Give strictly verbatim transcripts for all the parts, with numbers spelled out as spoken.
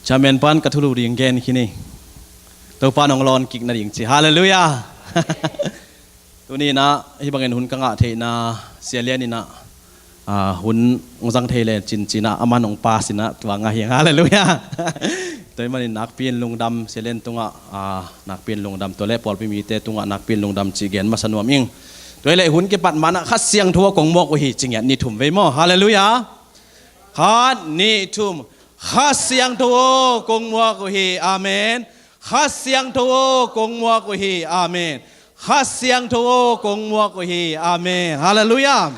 Chairman pan ka thulu ding gen khin hi. Topa nong lawn kik nading ci. Halleluiah. Tuni inah hih bangin hun ka ngah theihna, Sia Lian inah, ah, hun hong zang thei le cin ci inah, aman hong pass inah tua ngah hi. Halleluiah. Tua ahih manin nakpi in lungdam, Sia Lian tungah, ah, nakpi in lungdam, tua le pawlpi mite tungah nakpi in lungdam cih gen masa nuam ing. Tua hi leh hun kipat ma-in ah Kha Siangtho aw kong muak uh hi ci ngiat ni thum vei maw. Halleluiah. Khat, nih, thum. Kha Siangtho aw kong muak uh hi. Amen. Kha Siangtho aw kong muak uh hi. Amen. Kha Siangtho aw kong muak uh hi. Amen. Halleluiah.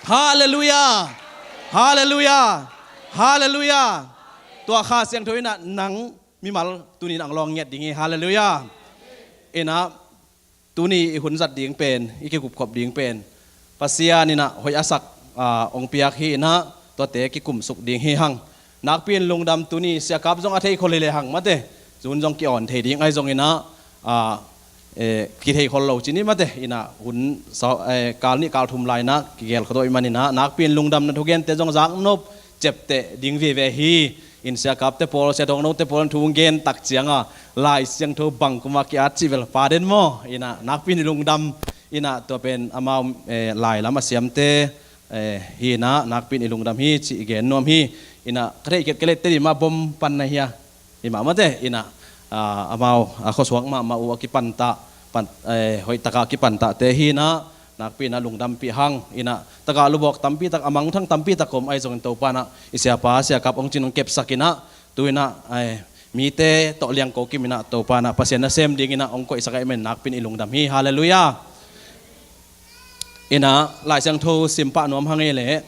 Halleluiah. Halleluiah. Halleluiah. Tua Kha Siangtho inah nang mimal tuni inah hong lawng ngiat ding hi. Halleluiah. Inah tuni i hun zat ding pen, i kikupkhop ding pen, Pasian inah hoih a sak, ah, hong piak hi inah, tuate kikumsuk ding hi hang. Nakpi in lungdam, tuni Sia Kap zong a thei khol hi le hang mate, zun zong ki-awn thei ding ahi zong inah, ah, eh, kithei khol lo ci ni mate, inah hun sa-, eh, kal nih kal thum lai inah kigel khol to ahih man inah, nakpi in lungdamna thugente zong zaknop ciapteh ding vive hi. In Sia Kap te pawl, Sia Thawng No te pawl in thu gen tak ciang a, Lai Siangtho bang kum a ki-at cih bel pha den maw. Inah nakpi in i lungdam, inah tua pen amau, eh, lai lam a siamte, eh, hi inah nakpi in i lungdam hi cih i gen nuam hi. Inah ka theih khiat ka leh Tedim ah bom pan na hi a, hi mah mate, inah, ah, amau, ah, khuasuak mahmah uh a kipantah, pan, eh, hoih takah kipantahte hi inah, nakpi inah lungdampih hang. Inah tagah lubawk tampi tak, a mangthang tampi tak om ahi zongin Topa inah i siapa Sia Kap hong cin hong kepsak inah, tu inah, ai, mite tawh liangko kim inah Topa inah Pasian nasem ding inah hong koihsak ahih man nakpi in i lungdam hi. Halleluiah. Inah Lai Siangtho simpah nuam hang ei leh,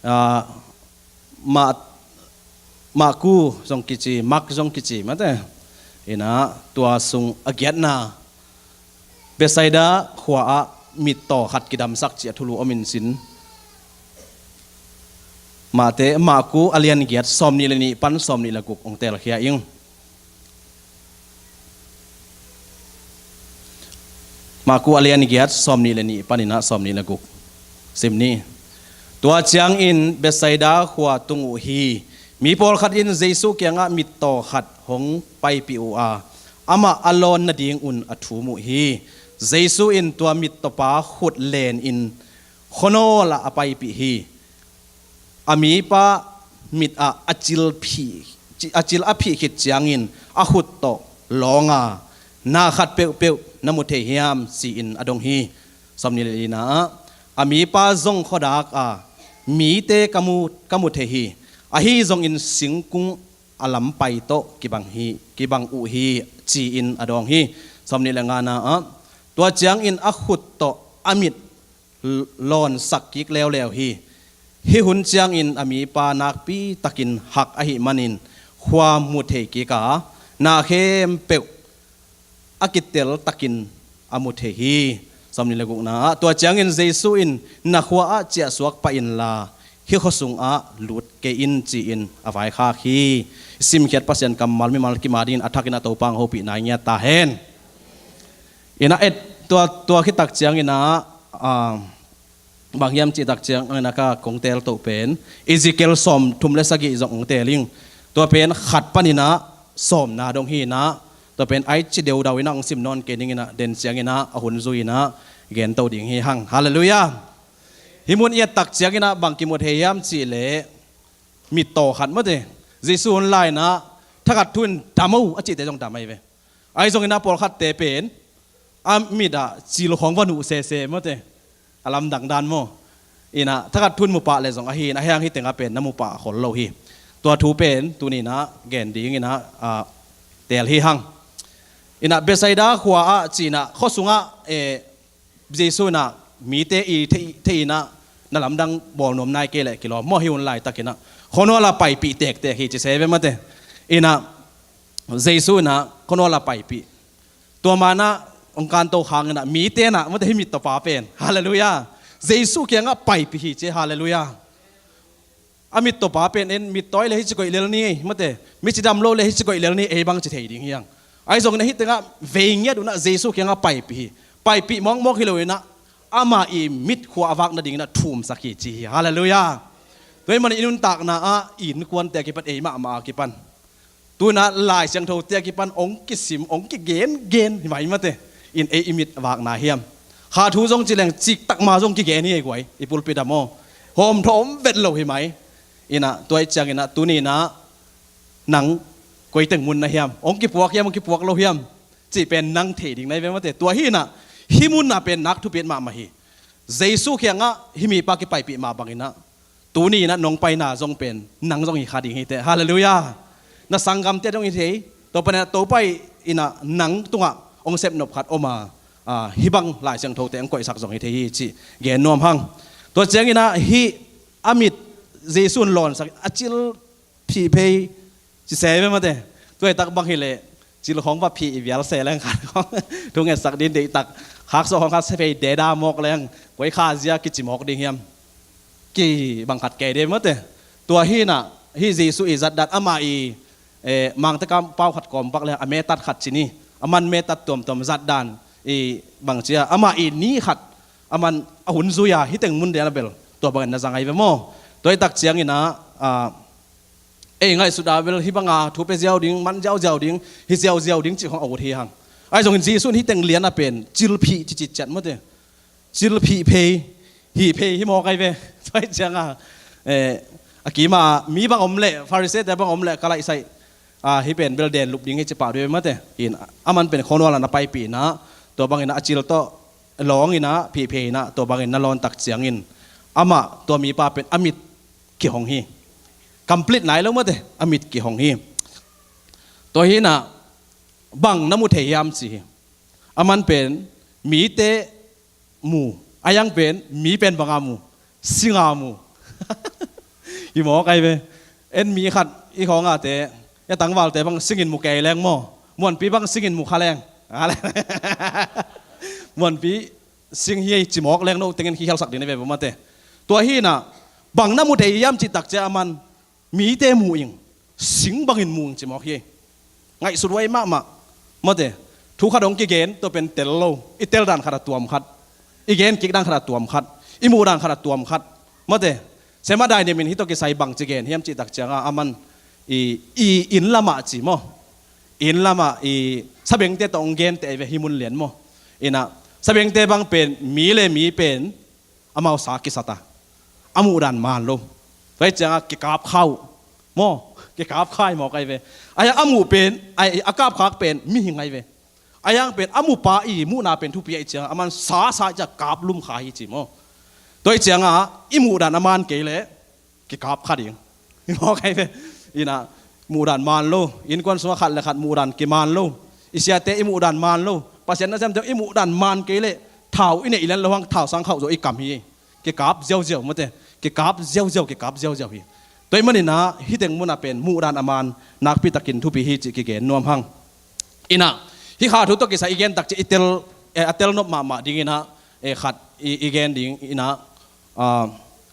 ah, Mah, Mahku zong kici, Mak zong kici mate. Inah tua sung a giatna, Bethsaida khua ah mittaw khat kidamsak cih a thulu om in sin. Mate, Mahku a lian giat sawmnih le nih pan sawmnih le guk hong teelkhia ing. Mahku a lian giat sawmnih le nih pan inah sawmnih le guk sim ni. Tua ciangin Bethsaida khua tung uh hi. Mi pawlkhat in Jesu kiangah mittaw khat hong paipih uh a, amah a lawn nadingun a thum uh hi. Jesu in tua mittawpa khut len in khuanawl ah a paipih hi. A mipa mit ah a cil phih, a cil a phih khit ciangin a khut tawh lawng a, na khat peuhpeuh na mu thei hiam ci-in a dong hi. Sawmnih le lina ah, a mipa zong khuadak a, mite ka mu, ka mu thei hi. Ahi zongin singkung a lampai tawh kibang hi, kibang uh hi ci-in a dawng hi. Sawmnih le ngana ah, tua ciangin a khut tawh a mit lawnsak kik leuleu hi. Hih hun ciangin a mipa nakpi takin hak ahih manin khua mu thei kik a, na khempeuh a kitel takin a mu thei hi. Sawmnih le gukna ah, tua ciangin Jesu in, na khua ah ciahsuak pah inla hih khua sungah lut kei in ci-in a vaikhak hi. Simkhiat Pasian kammal mimal kim a dingin a thakin a Topa hong hopihna i ngiat ta hen. Ina et tua, tua khit tak ciangin ah, ah, bang hiam cih tak ciangin ah ka kong teel toh pen Ezekiel sawmthum le sagih zong kong teel ing. Tua pen khat panin ah sawmna dong hi inah, tua pen ai ci deudau inah kong sim nawn kei ning inah, den ciangin ah a hun zui inah gen to ding hi hang. Halleluiah. Hih mun i et tak ciangin ah bang kimu thei hiam cih leh mittaw khat mate, Jesu hun lai inah thakhat thu in dam o a cihte zong dam ahi ve. Ahi zongin ah pawlkhatte pen a mit ah cil khawng va nuh sese mate, a lamdang dan maw. Inah thakhat thu in mu pah leh zong ahi inah, a hiang hih tengah pen na mu pah khol lo hi. Tua thu pen tuni inah gen ding inah, ah, teel hi hang. Inah Bethsaida khua ah ci inah, khua sungah, eh, Jesu inah mite i thei, thei inah na lamdang bawl nuam nai kei leh kilawm maw, hih hun laitak inah. Khuanawl ah paipih tektek hi ci se ve mate. Inah Jesu inah khuanawl ah paipih. Tua ma inah hong kanto hang inah mite inah mate, hih mittawpa pen, halleluiah, Jesu kiangah paipih hi ci, halleluiah. A mittawpa pen en, mittawi le hih ci koih lel ni mate, mi cidam lo le hih ci koih lel ni, ei bang ci thei ding hi hang. Ahi zongin ah hih tengah vei ngiat un ah Jesu kiangah paipih hi. Paipih mawkmawk hi lo inah, amah i mit khua a vak nading inah thumsak hi ci hi. Halleluiah. Tua ahih manin i nuntakna ah i innkuante a kipan, ei mahmah a kipan, tu-in ah Lai Siangthote a kipan hong kisim, hong kigengen hi mai mate. In ei i mit vakna hiam? Kha thu zong ci leng ciktak ma zong kigen hi ei guai, i pulpit ah maw. Hawmthawh om vet lo hi mai. In ah tua ahih ciangin ah tuni-in ah nang koi teng mun na hiam? Hong kipuak hiam, hong kipuak lo hiam? Cih pen nang thei ding na hi ve mate. Tua hi-in ah hih mun ah pen nak thupi mahmah hi. Jesu kiangah hih mipa kipaipih mah bangin ah tuni-in ah nong paina zong pen nang zong hi kha ding hi teh. Halleluiah. Na sanggamte zong hi thei. Tua panin ah Topa in ah nang tungah hong sepnop khat om a, ah, hih bang Lai Siangthote hong koihsak zong hi thei hi cih gen nuam hang. Tua ciangin ah hih a mit Jesu in lawnsak a cil phih phei ci se ve mate. Tuaitak bang hileh cil khawng va phih i vial se leng khat khawng thungetsak ding deihtak. Haksawh khawng khat se phei deda mawk leng koi kha zia kici mawk ding hiam? Ki bang khat kei dei mate. Tua hi-in ah hih Jesu i zatdan, amah i, eh, Mangte kam pau khat kawm pak leng a metat khat ci ni. Aman metat tuamtuam zatdan i bang ci a, amah i ni khat aman a hun zui a, hih teng mun den a bel tua bangin na zang ahi ve maw. Tuaitak ciangin ah, ah, ei ngaihsut a bel hih banga thu pia ziau ding, man ziauziau ding, hi ziauziau ding cih khawng a ut hi hang. Ahi zongin Jesu in hih teng lian a pen cil phih ci citciat mate. Cil phih phei, hih phei hi mawk ahi ve. Tua ahih ciangin, eh, a kim ah mi bang om leh, Pharisee-te bang om leh ka laihsaih, ah, hih pen bel den lup ding hi ci pah ding ve mate. In aman pen Khawnual ah na paipih in ah, tua bangin ah a cil tawh lawng in ah, phih phei in ah, tua bangin na lawn tak ciangin amah, tua mipa pen a mit kihong hi. Complete nai lo mate, a mit kihong hi. Tua hi-in ah bang na mu thei hiam ci hi. Aman pen mite mu. A yang pen mi pen banga mu, singa mu. Hi mawk ahi ve. En mi khat i khawng a te, i tangvalte bang singin mu kei leng maw. Muanpi bang singin mu kha leng. Muanpi sing hi ei ci mawk leng no tengin khialsak ding na ve ve mate. Tua hi-in ah bang na mu thei hiam cih tak ciang aman mite mu ing, sing bangin mu ing ci mawk hi. Ngaihsut huai mahmah. Mate, thu khat hong kigen, tua pen tel lo. I tel dan khat a tuam khat, i gen kik dan khat a tuam khat, i muh dan khat a tuam khat. Mate, sem a dai nimin hih tawh kisai bang ci gen hiam cih tak ciangin aman i, i inn lamah ci maw. Inn lamah i sabengte tawh hong gen teh ahi ve hih mun lian maw. In ah sabengte bang pen mi le mi pen amau sa kisat a, a muh dan man lo. Tua ahih ciangin kikap kha uh maw, kikap kha hi mawk ahi ve. A yang a muh pen, a, a kapkhak pen mihing ahi ve. A yang pen a mupa i muhna pen thupi ahih ciangin aman sa sa ahih ciangin kap lum kha hi ci maw. Tua ahih ciangin i muh dan a man kei leh kikap kha ding hi mawk ahi ve. In ah muh dan man lo, innkuan sungah khat le khat muh dan kiman lo, i siate i muh dan man lo, Pasian nasemte i muh dan man kei leh thau i neih lian lo hang thau sang khauh zaw i kam hi. Kikap ziauziau mate, kikap ziauziau, kikap ziauziau hi. Tua ahih manin ah hih teng mun ah pen muh dan a man nakpi takin thupi hi cih kigen nuam hang. In ah hih kha thu tawh kisai i gen tak ciang i tel, eh, a tel nop mahmah dingin ah, eh, khat i, i gen ding in ah, ah,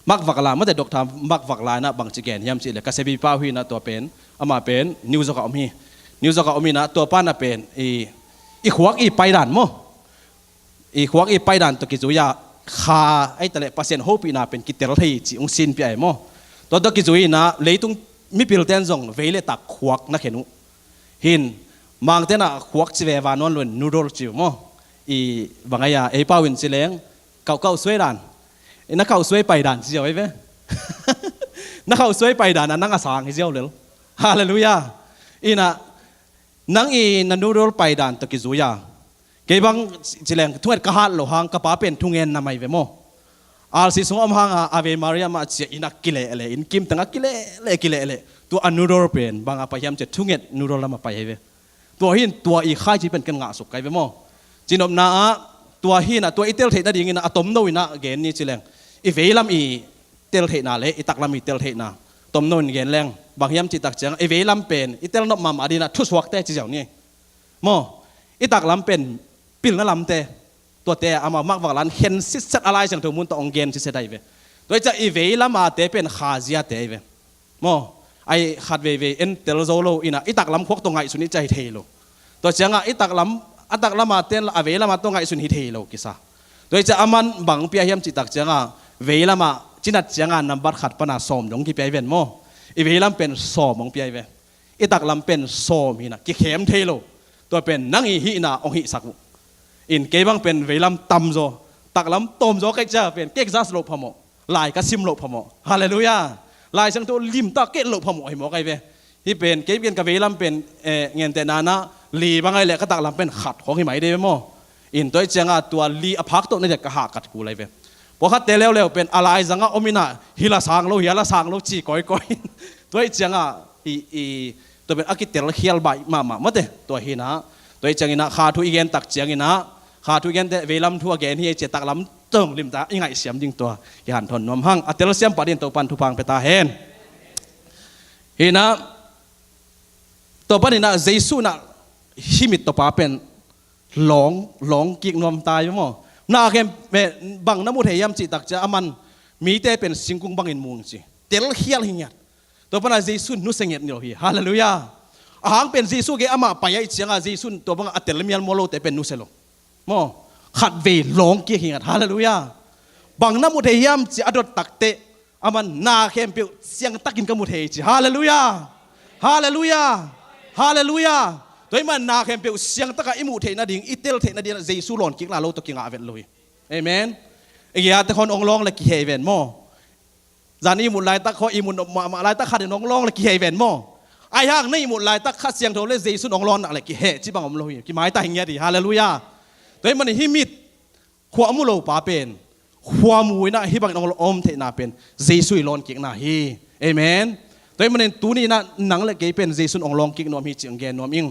Mark Vakla, mate, Doctor Mark Vakla in ah bang ci gen hiam cih leh, ka sebi pau hi in ah tua pen, amah pen New York ah om hi. New York ah om hi in ah tua pa in ah pen i, i khuak i pai dan maw. I khuak i pai dan tawh kizui a, kha ahih ta leh Pasian hopihna pen kitel thei cih hong sinpih ahi maw. Tua tawh kizui in ah leitung mipilte in zong vei le tak khuak na khen uh. Hin Mangte in ah khuak ci veva nawn lo in noodle ci uh maw. I bang ahi a, ei pau in ci leng kauh kauh suai dan. I na kauh suai pai dan ci ziau ahi ve. Na kauh suai pai dan ah nang a sang hi ziau lel. Halleluiah. In ah nang i na noodle pai dan tawh kizui a, kei bang ci leng thunget ka hat loh hang ka pa pen thungen nam ahi ve maw. Alsi sungah om hang a Ave Maria mah ci a in ah kilehleh, inn kim teng ah kilehleh kilehleh, tua a noodle pen bang a pai hiam ci a thunget noodle lam a pai ahi ve. Tua hi in tua i khaici pen ken ngahsuk ka hi ve maw. Cinopna ah tua hi in ah tua i tel theih nadingin ah a tomno in ah gen ni ci leng, i veilam i tel theihna le i taklam i tel theihna tomno in gen leng bang hiam cih tak ciang, i veilam pen i tel nop mahmah dingin ah thusuakte ci ziau ni maw. I taklam pen pilna lamte, tuate amau Mark Vakla in khen sitset a, Lai Siangtho mun tawh hong gen sitset ahi ve. Tua hi ciang i veilam a te pen khaziate ahi ve maw. Ahi khat veivei en tel zo lo in ah i taklam khuak tawh ngaihsun i ci a hi thei lo. Tua ciangah i taklam, a taklam a ten a veilam a tawh ngaihsun hi thei lo kisa. Tua hi ciang aman bang pia hiam cih tak ciangah veilam a Cinat cianga nambat khat pana sawm dong kipia i ven maw? I veilam pen sawm hong pia i ve. I taklam pen sawm hina kikhem thei lo. Tua pen nang i hihna hong hihsak uh. In kei bang pen veilam tamzaw, taklam tawmzaw kai cia pen kek zas loh phamawh. Lai ka sim loh phamawh. Halleluiah. Lai Siangtho limtak kei loh phamawh hi mawk ai ve. Hih pen kei pen ka veilam pen, eh, ngente nana li bang ai le ka taklam pen khat khawng hi mai dei ve maw? In tua i cianga tua li a phak tawh na diak ka hah kat kul ai ve. Pawlkhatte leuleu pen a lai zanga om ina hi la sang lo, hi a la sang lo ci kawikawi. Tua i cianga i, i, tua pen a kitel khial bai mahmah mawte. Tua hina, tua i ciangina kha thu i gen tak ciangina kha thu i gente veilam thu a gen hi ei cia taklam tong limta i ngaihsiam ding tua kihanthawn nuam hang. A telsiam pah din Topan thupha hong pia ta hen. Hina, tua panina Jesu na himit topa pen lawng, lawng kik nuam ta i maw? Na khem, bang na mu thei hiam cih tak cia a man mite pen singkung bangin mung ci. Tel khial hi ngiat. Tua pana Jesu nusia ngiat ni lo hi. Halleluiah. A hang pen Jesu ke amah pai ai cianga Jesu tua banga a tel mial mual lote pen nusia lo. Maw, khat vei lawng kik hi ngat. Halleluiah. Bang na mu thei hiam ci a dot takte a man na khempeuh siangtakin ka mu thei ci. Halleluiah. Halleluiah. Halleluiah. Tua i man na khempeuh siangtaka i muh theih nading, i tel theih nading Jesu lawn kikna lo tawh kingah vet lo hi. Amen. I giate khon ong lawng le kihei ven maw? Zan i mut laitak khaw i mut mahmah laitak khat in ong lawng le kihei ven maw? Ai hang na i mut laitak khat siangtho le Jesu ong lawng nak le kihei ci bang om lo hi. Kimai ta hi ngiat hi. Halleluiah. Tua i manin hih mit khua mu lo pa pen khua mu ina hih bangin ong om theihna pen Jesu i lawn kikna hi. Amen. Tua i manin tuni ina nang le kei pen Jesu ong lawng kik nuam hi ci ong gen nuam ing.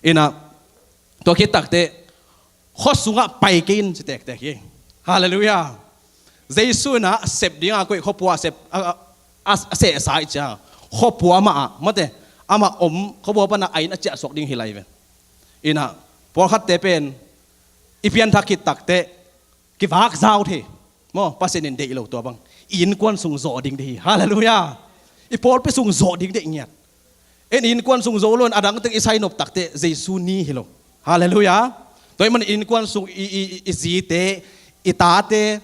Ina tua khit takte khua sungah pai kei in ci tektek hi. Halleluiah. Jesu ina sep dinga koih khuapua a sep a, a, a, a sehsa i cia khuapua amah ah mate amah om khuapua pana a in a ciahsuak ding hi lai ve. Ina pawlkhatte pen i pianthak khit takte kivak zau thei maw? Pasian in deih lo tua bang i innkuan sung zawh ding deih hi. Halleluiah. I pawlpi sung zawh ding deih ngiat. En innkuan sung zo lo in a dangteng i sainop takte Jesu ni hi lo. Halleluiah. Tua i man innkuan sung i, i, i, i zite, i tate,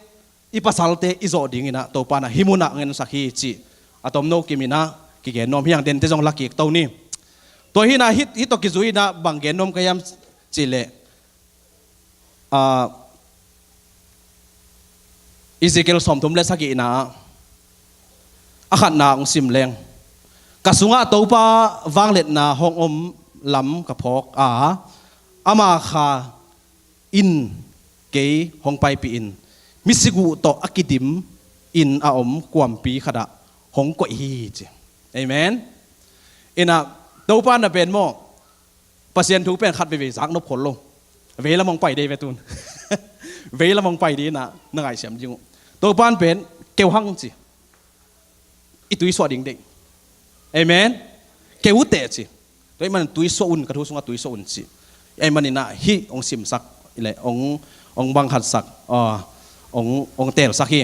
i pasalte i zawh dingina Topa na hih munah ngensak hi cih a tomno kiminah kigen nuam hiang dente zong lakik to ni. Tua hina hih, hih tawh kizui ina bang gen nuam ka hiam cih leh Ezekiel sawmthum le sagihna ah a khatna hong sim leng ka sungah Topa vangliatna hong om lam ka phawk a ama kha in kei hong paipih in misiguh tawh a kidim in a om kuampi khatah hong koih hi ci. Amen. Ina Topa na pen maw? Pasian thu pen khat veivei zak nop khol lo. Veilam hong pai dei ve tun. Veilam hong pai dei na na ngaihsiam ding uh. Topan pen keu hang ci. I tuisuah ding dei. Amen. Keu teh ci. Tua i man tuisuah un ka thu sungah tuisuah un ci. Ai manina hih hong simsak ile hong hong bangkhatsak hong hong telsak hi.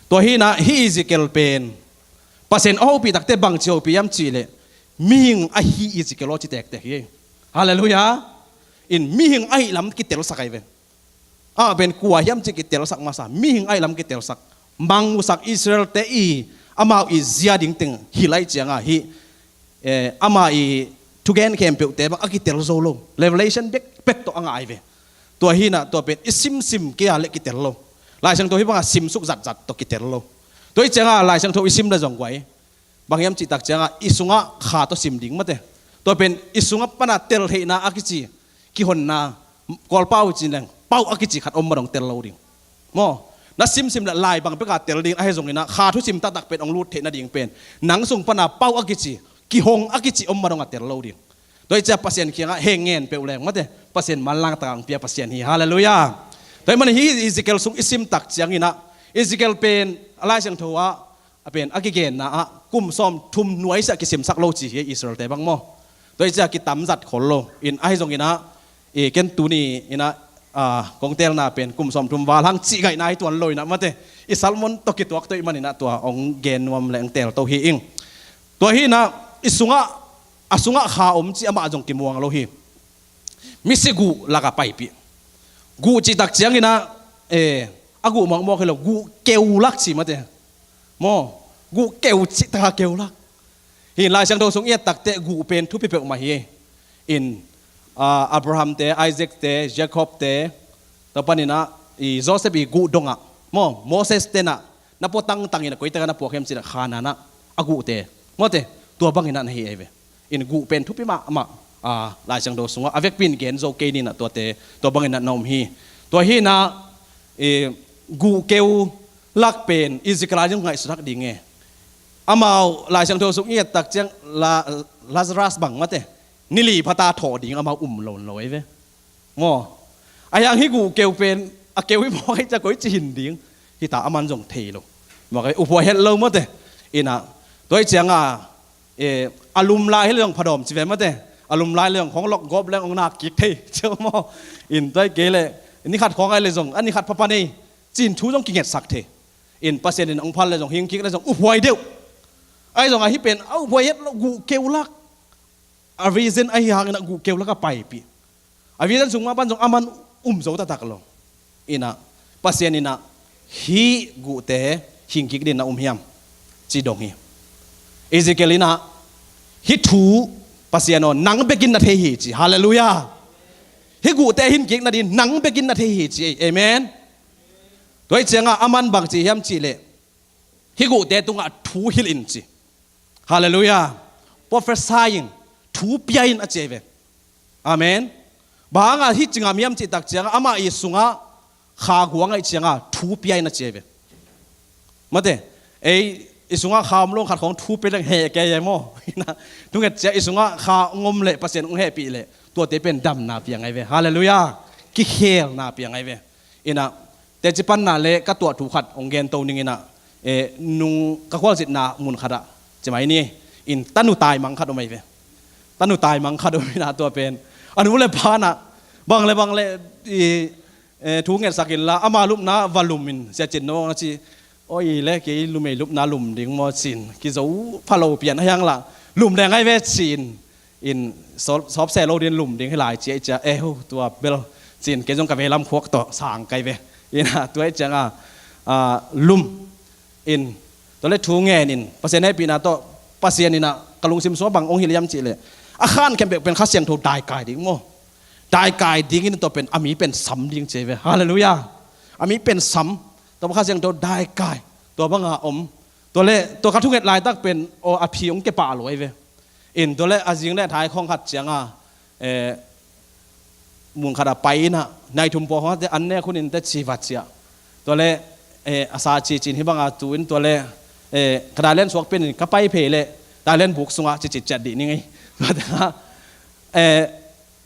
Tua hina hih Ezekiel pen Pasian a hopih takte bangci hopih hiam cih leh mihing ahi Ezekiel aw ci tektek hi. Halleluiah. In mihing ahi lam kitelsak ahi ve. Amah pen kua hiam cih kitelsak masa mihing ahi lam kitelsak mangmusak Israel-te i amau i zia ding teng hilh ahi cianga hih amah i thugen khempeuhte bang a kitel zo lo. Revelation bekbek tawh a ngah ahi ve. Tua hina tua pen i simsim kei a leh kitel lo. Laisiangtho hih banga simsuk zatzat tawh kitel lo. Tua i cianga Laisiangtho i sim le zong guai bang hiam cih tak cianga i sungah kha tawh sim ding mate. Tua pen i sungah pana tel theihna a kici kihonna Kawlpau i cin leng pauh a kici khat om ma dong tel lo ding. Maw? Na simsim le lai bang beka tel ding ahi zongina kha thusim taktak pen hong lut theih nading pen nang sung pana pauh a kici kihong a kici om ma dong a tel lo ding. Tua i cia Pasian kiangah heng ngen peuh leng mate Pasian manlang takang pia Pasian hi. Halleluiah. Tua i man hi Ezekiel sung i sim tak ciangina Ezekiel pen a Laisiangtho ah a pen a kigenna ah kum sawm thum nuaisiah kisimsak lo ci hi Israel-te bang maw? Tua i cia kitamzat khol lo in ahi zongina i ken tuni ina kong telna pen kum sawm thum val hang cih ngaihna hi tuan lo ina mate i Salmon tawh kituak tua i manina tua hong gen nuam le hong tel to hi ing. Tua hina i sungah a sungah kha om ci amah zong kimuang lo hi. Misi guh laka paipih guh cih tak ciangina a guh mawkmawk hi lo guh keu lak ci mate. Maw, guh keu cih taka keu lak. Hi Lai Siangtho sung i et takteh guh pen thupi peuhmah hi. In, ah, Abraham te, Isaac te, Jacob te, tua paninah i Joseph i guh dongah, maw, Moses tenah na pua tangtangin a koitakah na puak hiam cinah Khananah a guhte, mawte, tua banginah na hi ei ve. In guh pen thupi mahmah, ah, Lai Siangtho sungah a vekpi in gen zo kei ninah tuate, tua banginah na um hi. Tua hinah i guh keu lak pen i zikla ding ngaihsutak ding e. Amau Lai Siangtho sung i et tak ciang La-, Lazarus bang mate, ni li phata thawh ding amau um lo lo ei ve. Maw, a hiang hi guh keu pen a keu hi mawk ei cia koi ci hin ding. Hita aman zong thei lo. Mawk ei uphuai het lo mawte. Inah tua i cianga, eh, a lum lai hi le zong phadawm ci ve mawte. A lum lai le zong khong lok gawp leng ong nak kik thei cia maw. In tua i kei le ni khat khong ai le zong a ni khat phapha nei cin thu zong kingetsak thei. In Pasian in ong phal le zong hing kik le zong uphuai deuh. Ai zong a hi pen a uphuai het lo guh keu lak. A vision ahi hangin a guh keu lak a paipih. A vision sung mah pan zong aman um zo taktak lo. Inah Pasian inah hi guhte hing kik din na um hiam ci dong hi. Ezekiel inah hi thu Pasian aw nang bekin na thei hi ci. Halleluiah. Hi guhte hin kik nadin nang bekin na thei hi ci. Amen. Tua i cianga aman bang ci hiam cih leh hi guhte tungah thu hilh in ci. Halleluiah. Prophesying, thu pia in a ci ei ve. Amen. Banga hi ci ngam hiam cih tak cianga amah i sungah kha guang aih cianga thu pia in a ci ei ve. Mate, ei i sungah kha om lo khat khong thu pia leng heh kei ei maw. Inah thunget cia i sungah kha ngom leh Pasian ong hehpih leh tuate pen damna piang ei ve. Halleluiah. Kikhelna piang ei ve. Inah teci panna le ka tuah thu khat ong gen to ning inah, eh, nung ka khualzitna mun khatah cimai ni in tanu taimang khat om ei ve. Tanu taimang khat om inah tua pen a nu le pa nah bang le bang le i, eh, thu ngetsak inla ama lupna va lum in sia cin no na ci. Oi le kei lumei lupna lum ding maw cin kizo phalo pian a hiang lah lum leng ai ve cin. In sawp, sawp se lo din lum ding hi lai cia i cia eh hu tua bel cin kei zong ka vei lam khuak tawh sang kai ve. Inah tua i cianga, ah, lum in tua le thu ngen in Pasian hehpihna tawh Pasian inah ka lungsim sua bang ong hilh hiam cih leh a khan khempeuh pen Kha Siangtho daikai ding maw. Daikai ding in tua pen a mi pen sam ding ci ei ve. Halleluiah. A mi pen sam. Tua Kha Siangtho daikai tua banga om. Tua le tua ka thunget laitak pen aw a phi ong kepah lo ei ve. In tua le a zing le thai khong khat cianga, eh, mun khat a pai inah nai thum pua khong khat te an nek hun in te ci vat cia. Tua le, eh, a sa ci cin hi banga tu in tua le, eh, ka dailen suak pen in ka pai phei le dailen buk sungah ci ci ciat dih ning ei. Tua tengah, eh,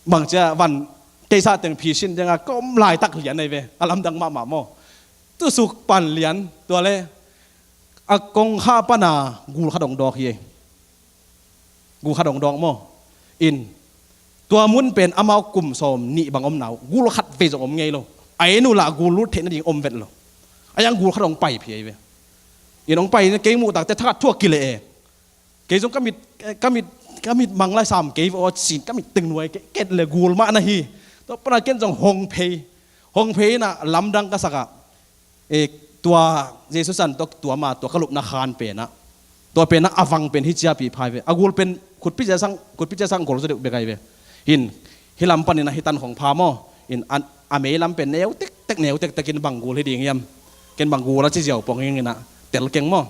bang cia van keisa teng phi sin tengah ka om laitak lian ei ve. A lamdang mahmah maw. Tusuk pan lian tua le a kongkha pana gul khat ong dawk hi ei. Gul khat ong dawk maw. In tua mun pen amau kum sawm nih bang om nau gul khat vei zong om ngei lo. A en uh lah gul lut theih nading om vet lo. A yang gul khat ong pai phi ei ve. In ong pai in kei muh takte thakhat thuak kileh e. Kei zong ka mit, ka mit, ka mit mang lai sam kei ve aw cin ka mit teng nuai kei ket le gul mah na hi. Tua pana ken zong hong phei. Hong phei inah lamdang ka sakah, eh, tua Jesu san tua tua ma tua ka lupna khan penah tua penah a vang pen hi ciapi phai ve. A gul pen khutpi cia sang, khutpi cia sang gol zaw deuh bek ai ve. Hin hi lam paninah hi tan khong pha maw. In a mei lam pen neu tektek neu tektek in bang gul hi ding hiam. Ken bang gul a ci ziau pong hing inah tel keng maw.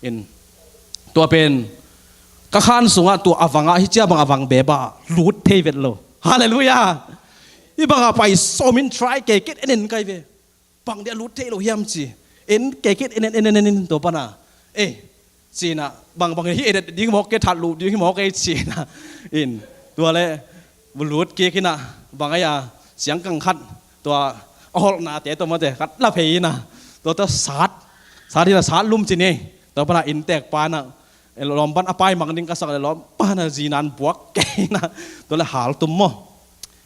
In tua pen ka khan sungah tua a vangah hi cia bang a vang beba lut thei vet lo. Halleluiah. Hi bangah pai sawmin try kei ket en en kai ve. Bang dia lut thei lo hiam ci. En kei ket en en en en en tua pana. Eh, cinah bang bang hi edet ding mawk kei that luh ding hi mawk kei cinah. In tua le lut kik inah bang ai a siangkang khat tua a holhnate tua mate khat la phei inah tua tua sat sat inah sat lum ci ni. Tua pana inntek panah lawm pan a pai mang ding ka sak le lawm pana zinan buak kei inah tua le hal tum maw.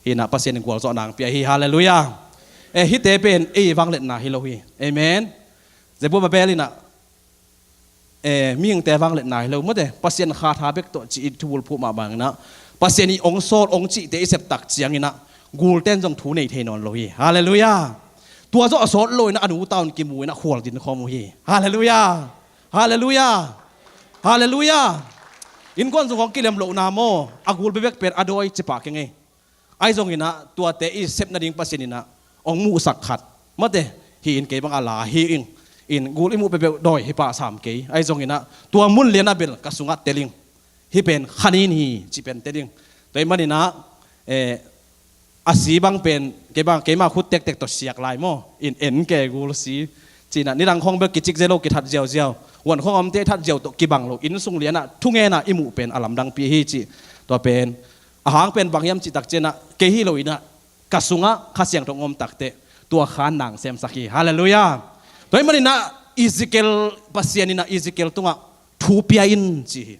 Hinah Pasian in gualzawh nang pia hi. Halleluiah. Eh, hite pen ei vangliatna hi lo hi. Amen. Zerubbabel inah, eh, mihingte vangliatna hi lo mawte Pasian kha tha bek tawh ci i thubulphuh mah banginah Pasian i ong sawl ong cihte i septak cianginah gulten zong thu nei thei nawn lo hi. Halleluiah. Tua zawh a sawt lo inah a nu taun kimu inah khual din khawm uh hi. Halleluiah. Halleluiah. Halleluiah. Innkuan sung hong kilem lohna maw, a gul bekbek pen a dawi cipah keng ei. Ahi zonginah tuate i sep nading Pasian inah hong muhsak khat, mate, hi in kei bang a la hi ing. In gul i muh peuhpeuh dawi hi pah sam kei. Ahi zonginah tua mun lianah bel ka sungah tel ing. Hi pen khanin hi ci pen tel ing. Tua ih maninah, eh, a si bang pen kei bang keima khut tektek tawh siak lai maw, in en ke gul si. Cinah nidang khong bel kicik zelo kithat ziauziau, huan khong omte that ziau tawh kibang lo, inn sung lianah thungenah i muh pen a lamdangpi hi ci. Tua pen a hang pen bang hiam cih takcianah kei hi loinah ka sungah Kha Siangtho hong om takteh tua khan nang semsak hi. Halleluiah. Tua ih maninah Ezekiel, Pasian inah Ezekiel tungah thu pia in ci hi.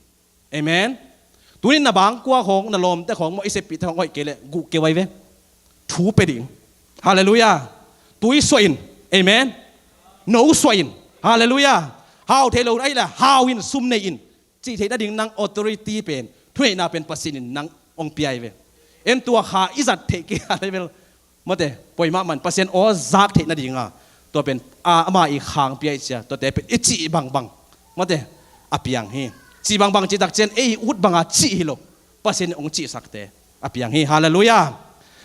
Amen. Tunin na bangkua khong, na lawmte khong maw, i seppihte khong hoih kei leh guh keu ai ve. Thu pe ding. Halleluiah. Tui suah in. Amen. No suah in. Halleluiah. Hau thei lo ahi leh hau in, sum nei in, cih theih nading nang authority pen, thuneihna pen Pasian in nang hong pia ai ve. En tua kha i zat theih kei a level, mate, poi mahmah in Pasian aw zak theih nadinga tua pen, a, ama i khang pia i cia, tuate pen i cih bangbang, mate, a piang hi. Cih bangbang cih takcian ei ut banga cih hi lo, Pasian hong cihsakte a piang hi. Halleluiah.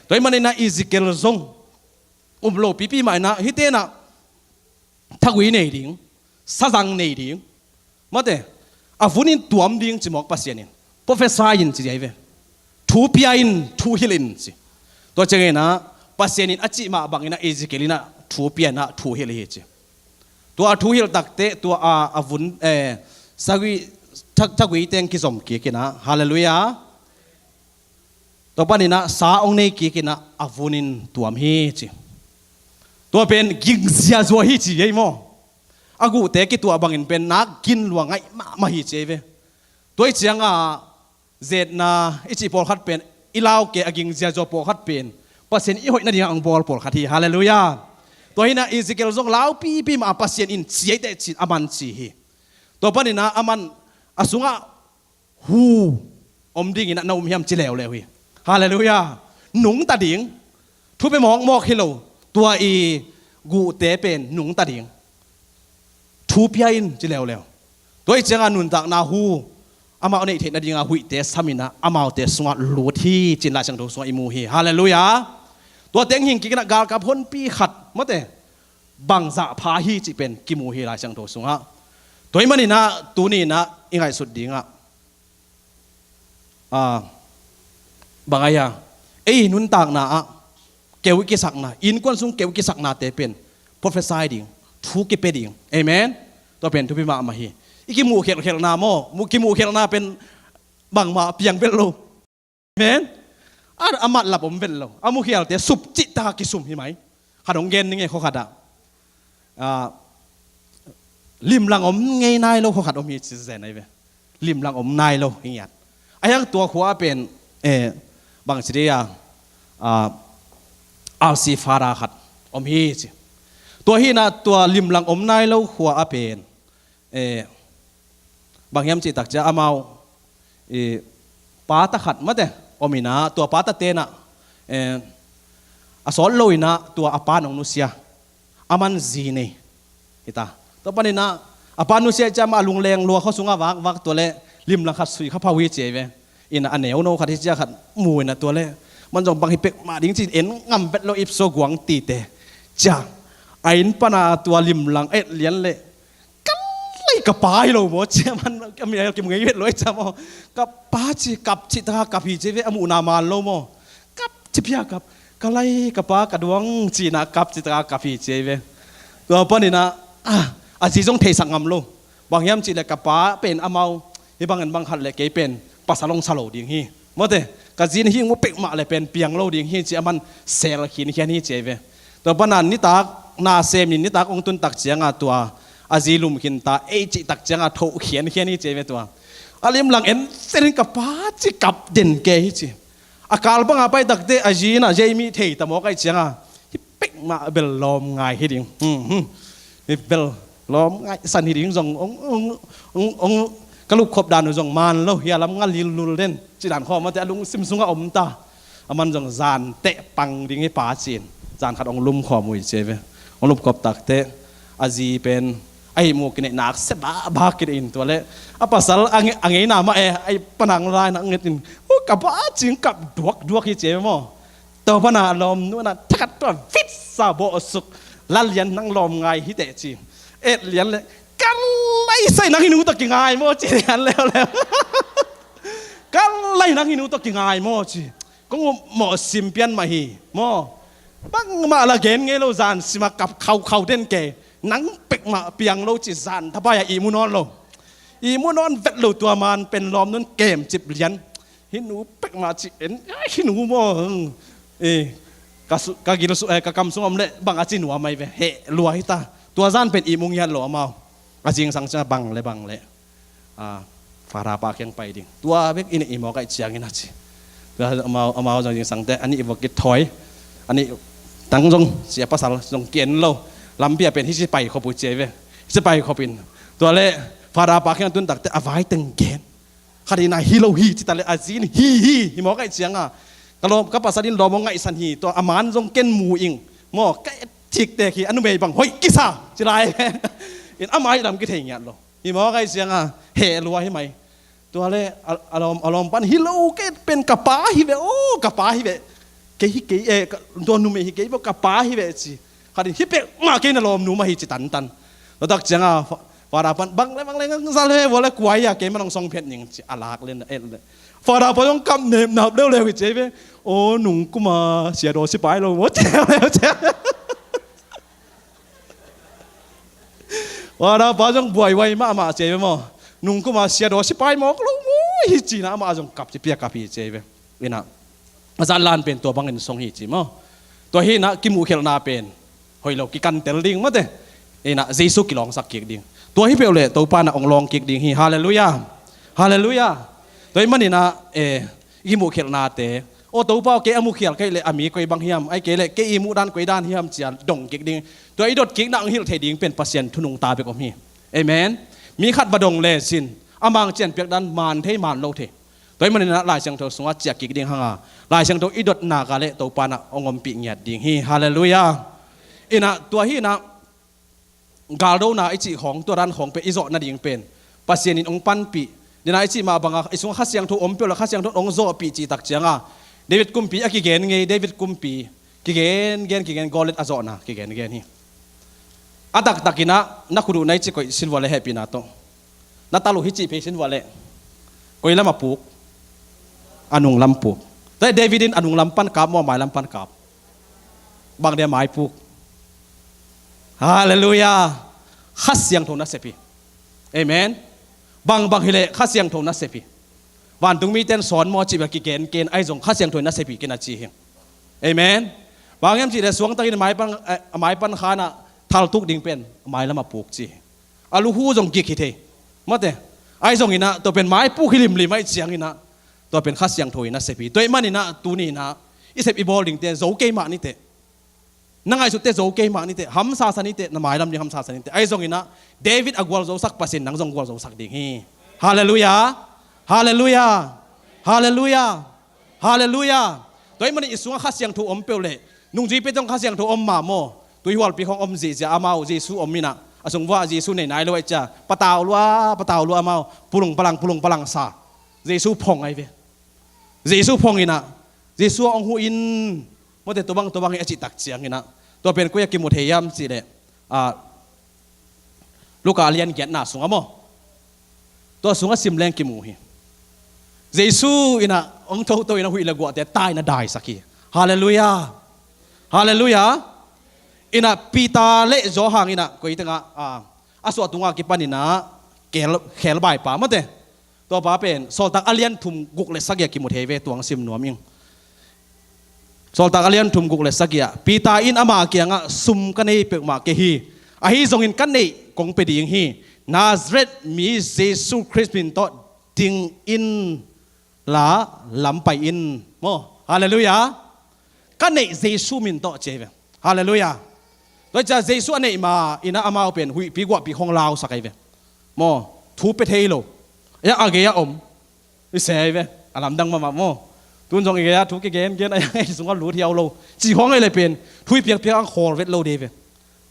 Tua ih maninah Ezekiel zong um lo pipi mah inah hitenah thagui nei ding, sazang nei ding, mate, a vunin tuam ding ci mawk Pasian in. Prophesy in ci ai ve. Thu pia in, thu hilh in ci. Tua cianginah Pasian in a cih mah banginah Ezekiel inah thu pia inah thu hilh hi ci. Tua a thu hilh takteh tua a, a vun, eh, sagui, thag, thagui teng kizom kik inah. Halleluiah. Tua paninah sa hong nei kik inah a vunin tuam hi ci. Tua pen ging ziazua hi ci ei maw. A guhte kituah bangin pen nak gin lua ngaih mahmah hi ci ei ve. Tua ih cianga zetna i cih pawlkhat pen i lau kei a ging ziazua pawlkhat pen Pasian i hoih nadinga hong bawl pawlkhat hi. Halleluiah. Tua hinah Ezekiel zong laupipi mah a Pasian in ci ei teh cin a man ci hi. Tua paninah a man a sungah hu om dingin a na um hiam ci leuleu hi. Halleluiah. Nungta ding. Thu pe mawkmawk hi lo. Tua i guhte pen nungta ding. Thu pia in ci leuleu. Tua ih cianga nuntakna hu amau neih theih nadinga huihte saminah amaute sungah lut hi cin Lai Siangtho sungah i mu hi. Halleluiah. Tua teng hing kikinah galkap honpi khat, mate, bangzah pha hi cih pen kimu hi Lai Siangtho sungah. Tua ih maninah tuninah i ngaihsut dingah, ah, bang ai-a ei nuntakna ah keu i kisakna, innkuan sung keu i kisaknate pen prophesy ding, thu kipia ding. Amen. Tua pen thupi mahmah hi. I kimuh khelkhelna maw, mu kimuh khelna pen bangmah piang vet lo. Amen. A, a matlap om vet lo. A mukhialte sup cihtak a kisum hi mai. Khat hong gen ning e, khua khatah, ah, limlang om ngei nai lo khua khat om hi ci zen ai ve. Limlang om nai lo hi ngiat. A hiang tua khua a pen, eh, bang ci dia, ah, R C Fara khat om hi ci. Tua hinah tua limlang om nai lo khua a pen, eh, bang hiam cih takcia amau, eh, pata khat mate om inah tua pata tenah, eh, a sawt lo inah tua a pa nong nusia. A man zi nei hita. Tua paninah a pa nusia cia mah a lungleng lua khua sungah vakvak tua le limlang khat sui kha phau hi ci ei ve. Inah a neuno khat hi cia khat mu inah tua le man zong bang hi pek mah ding ci en ngam vet lo ipso guang tite. Cia a inn pana tua limlang et lian le ka lai ka pa hi lo maw, cia man a mi a kimu ngei vet lo cia maw. Ka pa ci kap ci taka kap hi ci ve, a muhna man lo maw. Kap ci pia kap, ka lai ka pa ka duang cinah kap ci taka kap hi ci ve. Tua paninah, ah, a zi zong theisak ngam lo. Bang hiam cih le ka pa pen amau hi bangin bang khat le kei pen pasal hong sa lo ding hi. Mawte, ka zin hi mu pek mah le pen piang lo ding hi ci a man sel khinkhian hi ci ei ve. Tua pana nitak na semin nitak hong tun tak cianga tua a zi lum khinta, ei cih tak cianga thoh khiankhian hi ci ei ve tua. A limlang en senin ka pa ci kap den ke hi ci. A kal banga pai takte a zi na zei mi thei ta mawk ai cianga hi pek mah bel lawm ngai hi ding. Hmm, hmm. Hi bel lawm ngai san hi ding zong ong, ong, ong, ong ka lupkhop dan uh zong man lo hi a lam nga lillul den. Ci dan khawm mate a lungsim sungah om ta. A man zong zan teh pang ding hi pa cin. Zan khat ong lum khawm uh hi ci ei ve. Ong lupkhop takte a zi pen A ihmu kineih nak se baba kineih in tua leh a pasal a nge-, a ngeina mah e, a i panang lai nak nget in, "Hu, ka pa cing kap duakduak hi," ci e maw. Tua pana a lawmnu na thakat tua fit sa bawh suk, "La Lian, nang lawm ngai hi teh," ci. Et lian leh, "Ka lai sai, nang hi nu tawh kingai maw," ci lian leuleu. "Ka lai, nang hi nu tawh kingai maw," ci. Kong uh mawh sim pian mah hi maw. Bangmah la gen ngei lo, zan sima kap khaukhau den kei. Nang pek mah piang lo ci, zan thapai-a ihmu nawn lo. Ihmu nawn vet lo, tua man pen lawmnun kemcip lian. "Hi nu pek mah ci en, ai, hi nu maw. Eh, ka su-, ka gil su-, eh, ka kam sung om leh bang a ci nuam ai ve. Heh lua hi ta." Tua zan pen ihmu ngiat lo amau. A zingsang ciang bang le bang le, a, Father pa kiang pai ding. Tua bek in i mawk ahih ciangin a ci. Tua amau, amau zong zingsangte, a nih vok kithawi, a nih tang zong, sia pasal zong ki-en lo. Lampi ah pen hih ci pai khop uh ci ai ve. Hih ci pai khop in. Tua leh Father pa kiang tun takte a vai teng gen. Khat in a, "Hi lo hi," ci ta leh a zi in, "Hi hi, hi mawk ahih cianga ka lawm, ka pasal in lawm hong ngaihsan hi. Tua a man zong ken mu ing maw, ka et thiktek hi, a numei bang hoih kisa," ci lai. In ama ih lam kithei ngiat lo. "Hi mawk ahih cianga heh lua hi mai." Tua leh a, a lawm, a lawm pan, "Hi lo, kei pen ka pa hi ve, aw, ka pa hi ve. Kei hi kei, eh, ka, tua numei hi kei ve, ka pa hi ve," ci. Khat in, "Hi pek mah kei na lawmnu mah hi," ci tantan. Tua tak cianga fa-, Father pan, "Bang le, bang le, ngang za le, vua le kuai a, kei man hong song phet ning," ci a lak len et le. Father pa zong kap nepnap leuleu hi ci ai ve. "Aw, nung kuma sia daw sipai lo maw," ci leuleu ci. Father pa zong buaihuai mahmah ci ai ve maw. "Nung kuma sia daw sipai mawk lo maw hi," ci-in amah zong kap ci, pia kap hi ci ai ve. Inah a zan lan pen tua bangin song hi ci maw. Tua hi inah kimuhkhialhna pen hoih lo, kikantel ding mawte. Inah Jesu kilawngsak kik ding. Tua hi peuh leh Topa na hong lawng kik ding hi. Halleluiah. Halleluiah. Tua hi maninah, eh, i kimuhkhialhnate, "Aw Topa aw, kei a mukhial ka hih leh a mi koi bang hiam, ahih kei leh kei i muhdan koi dan hiam," ci-a dong kik ding. Tua i dot kikna hong hilh thei ding pen Pasian thunungta bek om hi. Amen. Mi khat va dong le sin, a mangcian piakdan man thei man lo thei. Tua hi maninah Lai Siangtho sungah ciah kik ding hanga, Lai Siangtho i dot nak a leh Topa inah hong ompih ngiat ding hi. Halleluiah. Inah tua hi inah galdona i cih khawng, tua dan khawng pen i zawh nading pen Pasian in hong panpih. Dena i cih mah banga i sungah Kha Siangtho om peuh leh Kha Siangtho in hong zawhpih cih tak cianga David kumpi a kigen ngei, David kumpi kigen gen, kigen, Goliath a zawhna kigen gen hi. A taktak inah na khut uh na i ci koih sin vua leh hehpihna tawh. Na tal uh hi cih phei sin vua leh. Koi lam a puk? A nung lam puk. Tua David in a nung lam pan kap maw, a mai lam pan kap? Bang dia mai puk? Halleluiah. Kha Siangtho nasep hi. Amen. Bangbang hileh Kha Siangtho nasep hi. Vantung mite in sawn maw cih bel kigen ken, ahi zong Kha Siangtho in nasep hi ken a ci hi. Amen. Bang hiam cih leh suangtakin mai pan, eh, mai pan khanah thaltuk ding pen mai lam a puk ci hi. A luhu zong gik hi thei. Mawte. Ahi zonginah tua pen mai puk hi limlim ahih cianginah tua pen Kha Siangtho in nasep hi. Tua ahih maninah tuni inah i sep i bawl dingte zo kei mah niteh. Na ngaihsutte zo kei mah niteh. Hamsa sa niteh. Na mailam ding hamsa sa niteh. Ahi zonginah David a gualzosak Pasian nang zong gualzosak ding hi. Halleluiah. Halleluiah. Halleluiah. Halleluiah. Tua ahih manin i sungah Kha Siangtho om peuh leh nungzuipite zong Kha Siangtho om mah maw. Tuihualpi khawng om zihziah amau, Jesu om inah a sung vuah Jesu nei nai lo ahih ciah patau lua, patau lua amau, pulung palang, pulung palang sa. Jesu phong ahi ve. Jesu phong inah Jesu a hong huh in, mawte, tua bang, tua bang hi a cih tak cianginah tua pen koi a kimu thei hiam cih leh, ah, Luka a lian giatna sungah maw. Tua sungah sim leng kimu hi. Jesu inah hong toto inah huih le guahte tai na daisak hi. Halleluiah. Halleluiah. Inah Peter le Johan inah koi tengah, ah, a suah tungah kipan inah khel, khelbaipa mawte. Tua pa pen Sawltak a lian thum guk le sagih ah kimu thei ve, tuang sim nuam ing. Sawltak a lian thum guk le sagih ah Peter in ama kiangah, "Sum ka nei peuhmah kei hi. Ahi zongin ka neih kong pia ding hi. Nazareth mi Jesu Khrist min tawh ding in la lam pai in." Maw. Halleluiah. Ka neih Jesu min tawh ci ahi ve. Halleluiah. Tua hi ciah Jesu a neih ma inah amau pen huihpi guahpi khawng lausak ahi ve. Maw, thu pia thei lo. Ei a gei a om. I se ahi ve. A lamdang mahmah maw. Tun zong i gei a thu kigen gen a, ei sungah lut hiau lo. Ci khawng ahi leh pen thu i piakpiak ang khawl vet lo dei ve.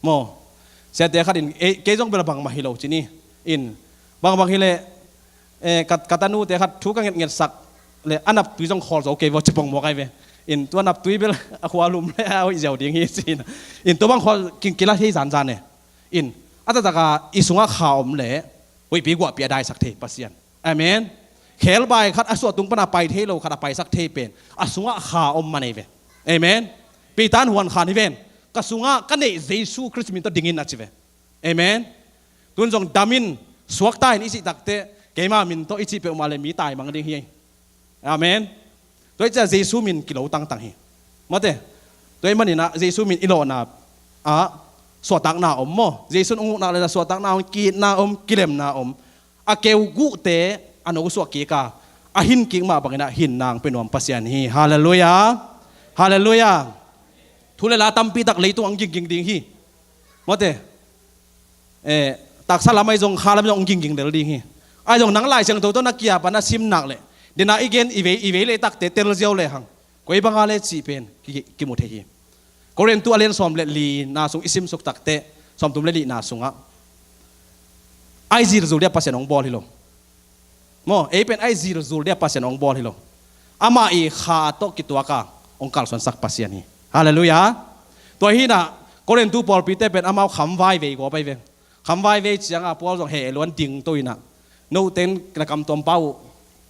Maw. Siate khat in, "Ei, kei zong bel bangmah hi lo," ci ni. In, "Bangbang hi leh, eh, ka, ka tanute khat thu ka ngetngetsak leh a naptui zong khawl zo kei vaw," ci pongmawk ai ve. In, "Tua naptui bel a khua lum leh a hoih ziau ding hi," ci in. In, tua bang khawl king kila thei zanzan e. In, a taktak a i sungah kha om leh huihpi guahpi a daisak thei Pasian. Amen. Khelbai khat a suahtung pana pai thei lo khat a paisak thei pen a sungah kha om man ei ve. Amen. Peter in huan khan hi ven, "Ka sungah ka neih Jesu Khrist min tawh dingin," a ci ve. Amen. Tun zong damin suakta in i cih takteh keima min tawh i cih peuhmah le mi taimang ding hi. Amen. Tua i ciah Jesu min kilo tangtang hi. Mate. Tua i maninah Jesu min i lawhna ah suahtakna om maw? Jesu in hong ukna le suahtakna om, ki-itna om, kilemna om. A keu guhte a no suah kik a, a hin kik mah banginah hin nang pe nuam Pasian hi. Halleluiah. Halleluiah. Thu le la tampi tak leitung ang gingging ding hi. Mate. Eh, taksa lam ahi zong kha lam zong ang gingging del ding hi. Ahi zong nang Lai Siangtho tawh na kiap a na sim nak leh, dena i gen i vei, i vei le takte tel ziau le hang koi banga le cih pen ki, kimu thei hi. Korintu a lian sawm le lina sung i simsuk takteh, sawmthum le lina sungah, ai zilzul dia Pasian hong bawl hi lo. Maw, ei pen ai zilzul dia Pasian hong bawl hi lo. Amah i kha tawh kituak a hong kalsuansak Pasian hi. Halleluiah. Tua hinah Korintu pawlpite pen amau khamvai vei gua pai ve. Khamvai vei cianga Paul zong heh luan dingto inah, "Note in na kam tuam pau uh,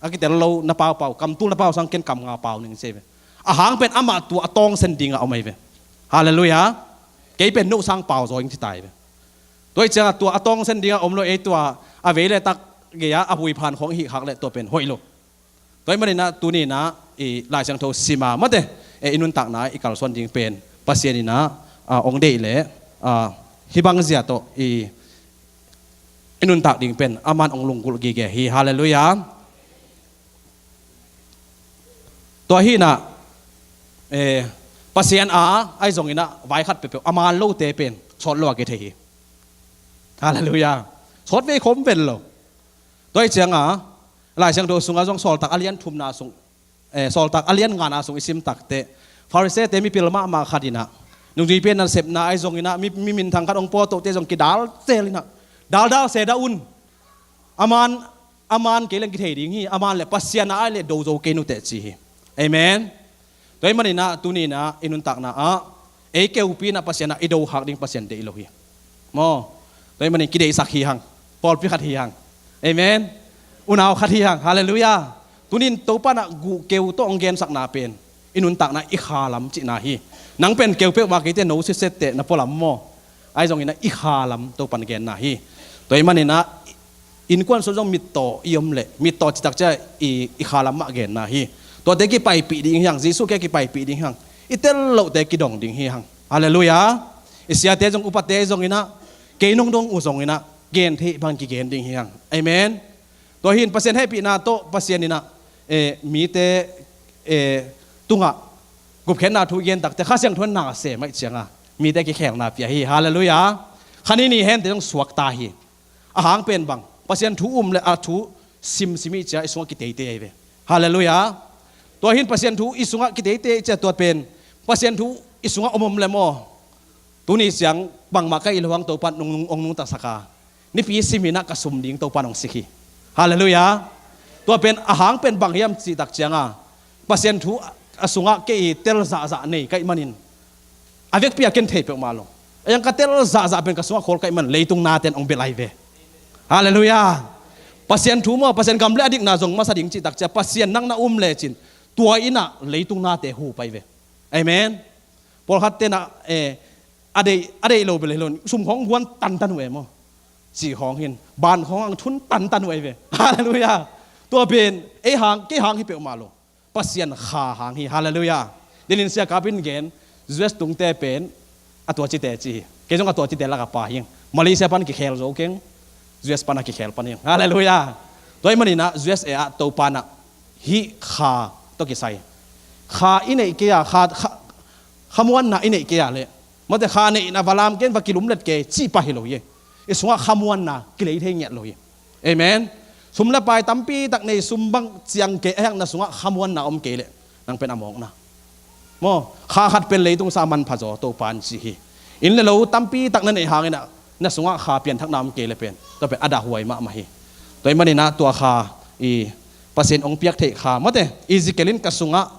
a kitel lo na pau pau, kam tul na pau sang ken kam nga pau ning," ci ve. A hang pen amah tua a tawngsen dinga om ai ve. Halleluiah. "Kei pen no sang pau zaw ing," ci tai ve. Tua i cianga tua a tawngsen dinga om lo, ei tua a vei le tak gei-a a buiphan khong i hih khak le tua pen hoih lo. Tua i maninah tuninah i Lai Siangtho sima mate, eh, i nuntakna i kalsuan ding pen Pasian inah, ah, hong deih leh, ah, hih bang zia tawh i, i nuntak ding pen aman hong lunggulh gige hi. Halleluiah. Tua hinah, eh, Pasian a, ahi zonginah vai khat peuhpeuh a man lote pen sawt lo a kithei hi. Halleluiah. Sawt vei khawm ven lo. Tua i cianga Lai Siangtho sungah zong Sawltak a lian thumna sung, eh, Sawltak a lian ngana sung i sim takteh, Pharisee-te mipil mahmah khat inah, nungzuipi nasepna ahi zonginah mi, mi minthang khat hong pawtote zong kidal zel inah, "Daldal se dah un. Aman, aman kei leng kithei ding hi, aman le Pasian a ai le do zo kei nuteh," ci hi. Amen. Tua i maninah tuninah i nuntakna ah ei keupi inah Pasian ah i dohak ding Pasian deih lo hi. Maw. Tua i manin kideihsak hi hang. Pawlpi khat hi hang. Amen. Unau khat hi hang. Halleluiah. Tunin Topa inah guh keu tawh hong gensakna pen i nuntakna i kha lam cihna hi. Nang pen keu peuhmah keite no sisetteh na pualam maw? Ahi zonginah i kha lam Topan genna hi. Tua i maninah innkuan sung zong mittaw i om leh, mittaw citak cia i, i kha lam mah genna hi. Tuate kipaipih ding hi hang, Jesu kia kipaipih ding hi hang. I tel lohte kidong ding hi hang. Halleluiah. I siate zong, upate zonginah, kei nong dong uh zonginah gen theih bang kigen ding hi hang. Amen. Tua hin Pasian hehpihna tawh Pasian inah, eh, mite, eh, tungah gupkhiatna thu i gen takteh Kha Siangtho in na sem ahih cianga mite kikhelna pia hi. Halleluiah. Kha ni ni hente zong suakta hi. A hang pen bang, Pasian thu um le a thu simsim i cia i sungah kiteite ahi ve. Halleluiah. Tua hin Pasian thu i sungah kiteite i cia tua pen Pasian thu i sungah om om le maw? Tuni ciang bangmah ka ih lo hang Topan hong nung, hong nungtasak a, nipi siminah ka sum ding Topan hong sik hi. Halleluiah. Tua pen a hang pen bang hiam cihtak cianga Pasian thu a sungah kei i tel zahzah nei ka ih manin a vekpi a ken thei peuhmah lo. A yang ka tel zahzah pen ka sungah khawl ka ih man leitung naten hong bia lai ve. Halleluiah. Pasian thu maw, Pasian gam le a dikna zong masa ding cihtak cia Pasian nang na um lecin tua inah leitung nate hu pai ve. Amen. Pawlkhat tenah, eh, a deih, a deih lo bel hi lo, sum khawng guan tantan uh e maw? Cih khawng hin ban khawng ang thun tantan uh e ve. Halleluiah. Tua pen ei hang, kei hang hi peuhmah lo. Pasian kha hang hi. Halleluiah. Denin sia kapin gen, U S tungte pen a tua cite ci hi. Kei zong a tua cite laka pa hing. Malaysia pan kikhel zo keng, U S pan a kikhel pan hing. Halleluiah. Tua i maninah U S A ah Topa inah hih kha tawh kisai, kha i neih kei a, kha, kha, khamuanna i neih kei a leh, mate, kha neihna va lam ken, va kilumlet kei cih pah hi lo hi. I sungah khamuanna kilei thei ngiat lo hi. Amen. Sum le pai tampi tak nei, sum bang ciang kei a hekna sungah khamuanna om kei leh nang pen a mawkna. Maw, kha khat pen leitung sa manpha zaw Topa in ci hi. Inn le lo tampi tak na neih hanginah na sungah kha pianthakna om kei le pen, tua pen a dahhuai mahmah hi. Tua ahih manin ah tua kha i Pasian hong piak theih kha, mate, Ezekiel in ka sungah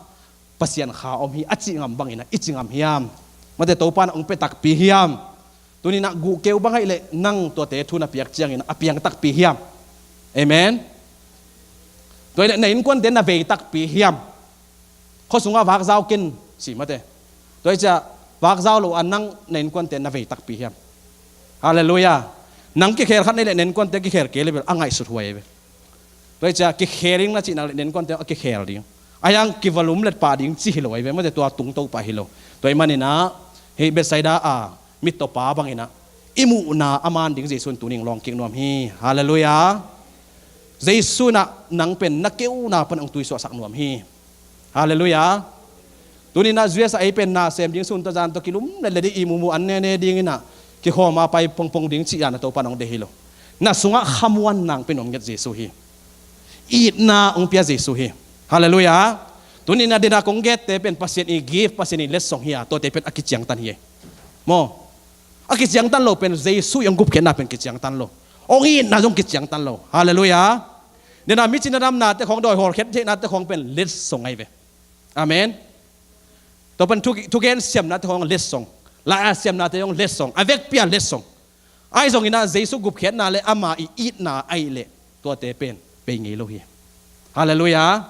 Pasian kha om hi a cih ngam bangin ah i ci ngam hiam? Mate, Topa in hong pia takpi hiam? Tuni-in ah guhkeu bang ahih leh nang tuate thu na piak ciangin a piang takpi hiam? Amen. Tua ahih leh na innkuante na vei takpi hiam? Khua sungah vakzau ken, ci mate. Tua ahih ciang vakzau lo a nang na innkuante na vei takpi hiam? Halleluiah. Nang kikhel khat na hih leh na innkuante kikhel kei le bel a ngaihsut huai ve. Tua ahih ciang kikhel ing na cih nak leh na innkuante a kikhel ding. Ahi hang kivalum let pah ding ci hi lo ahi ve, mate, tua tungto pah hi lo. Tua ahih manin ah hih Bethsaida a mittawpa bangin ah i muhna a man ding Jesu in tuni in lawng kik nuam hi. Halleluiah. Jesu in ah nang pen na keuna pan hong tuisuahsak nuam hi. Halleluiah. Tuni-in ah U S A ei pen na sem ding sun tawh zan tawh kilum letlet ding, ihmu mu an nene dingin ah kikhawm a pai pongpong ding cih dan a Topa in hong deih hi lo. Na sungah khamuan nang pen hong nget Jesu hi. Itna hong pia Jesu hi. Halleluiah. Tuni-in ah dena kong gette pen Pasian i gift, Pasian i letsong hi a, tuate pen a kiciangtan hi. Maw? A kiciangtan lo pen Jesu i hong gupkhiatna pen kiciangtan lo. Hong itna zong kiciangtan lo. Halleluiah. Dena mi cina damnate khawng, dawi hawlkhiat theihnate khawng pen letsong ahi ve. Amen. Tua pen thu, thugen siamnate khawng letsong. Lai-at siamnate khawng letsong. A vekpi a letsong. Ahi zongin ah Jesu gupkhiatna le ama i itna ahih leh tuate pen bei ngei lo hi. Halleluiah.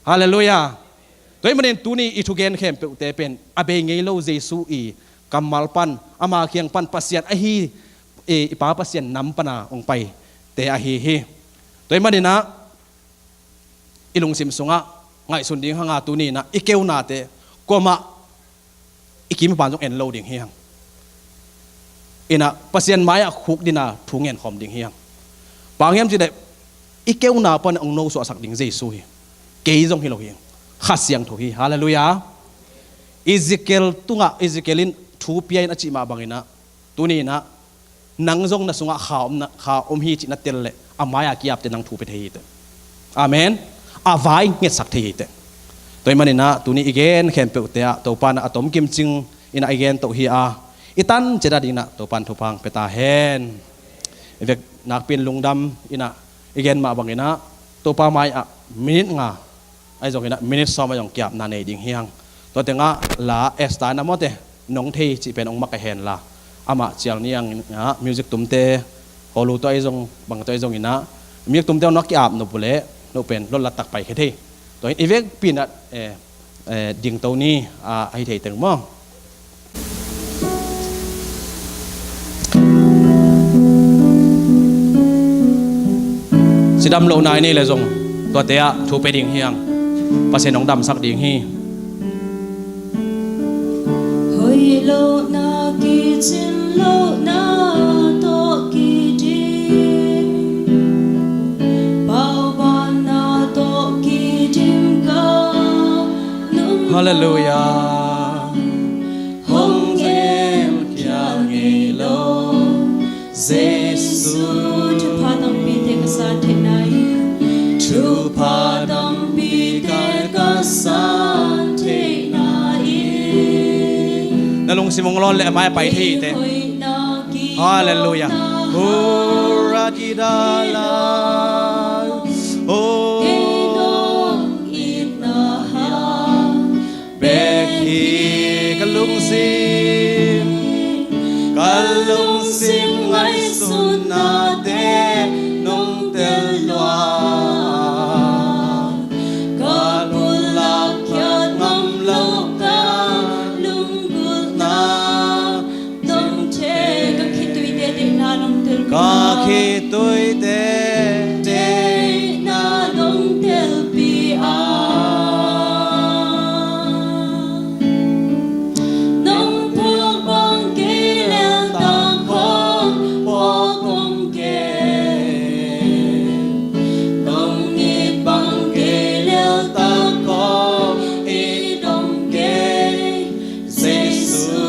Halleluiah. Tua ahih manin tuni i thugen khempeuhte pen a bei ngei lo Jesu i kammal pan, ama kiang pan Pasian ahi, i, i Pa Pasian nam pana hong paite ahi hi. Tua ahih manin ah i lungsim sungah ngaihsun ding hang a, tuni-in ah i keunate kuamah i kim i pan zong en lo ding hi hang. In ah Pasian mai-ah khukdin a thu ngen khawm ding hi hang. Bang hiam cih leh i keuna pan hong nosuahsak ding Jesu hi. Kei zong hi lo hi hang. Kha Siangtho hi. Halleluiah. Ezekiel tungah, Ezekiel in thu pia in a cih mah bangin ah, tuni-in ah nang zong na sungah kha om na, kha om hi cih na tel leh a mai-a ki-apte nang thu pia thei hi teh. Amen. A vai ngetsak thei hi teh. Tua ahih manin ah tuni i gen khempeuhte ah Topa in ah a tomkim cingin ah i gen toh hi a, i tan ciat a dingin ah Topa in thupha hong pia ta hen. I vek nakpi-in lungdam in ah i gen mah bangin ah Topa mai-ah minute nga, ahi zongin ah minute sawm a zong ki-apna nei ding hi hang. Tua tengah la Esther in ah, mawte, nong thei cih pen hong mak a hen la, amah cial ni hang in ah music tumte, holu tawh ahi zong, bang tawh ahi zongin ah music tumte hong na ki-ap nop uh leh no pen lotlat tak paikhia thei. Tua hi in i vekpi-in ah, eh, eh, dingto ni, ah, ahi thei teng maw. Cidam lohna i neih leh zong tuate ah thu pia ding hi hang. Pasian hong damsak ding hi. Hoih lohna kicin lohna tawh kidim, paubanna tawh kidim ka nung. Halleluiah. Hong gelkhia ngei lo Jesu. Thupha tampite ka san theihna in, thupha tampite ka san theihna in. Na lungsim hong lawn leh a mai-ah pai thei hi teh. Halleluiah. Hurra kidala. Oh. Kei nong itna hang bek hi ka lungsim, ka lungsim ngaihsutnate nong tel lua. Ka pulak khiat ngam lo ka lunggulhna nong thei, ka khitui te deihna nong tel. Ka khitui te deihna nong telpi a, nong phawk bang kei lel tak khawng phawk om kei. Nong it bang kei lel tak khawng it om kei. Jesu,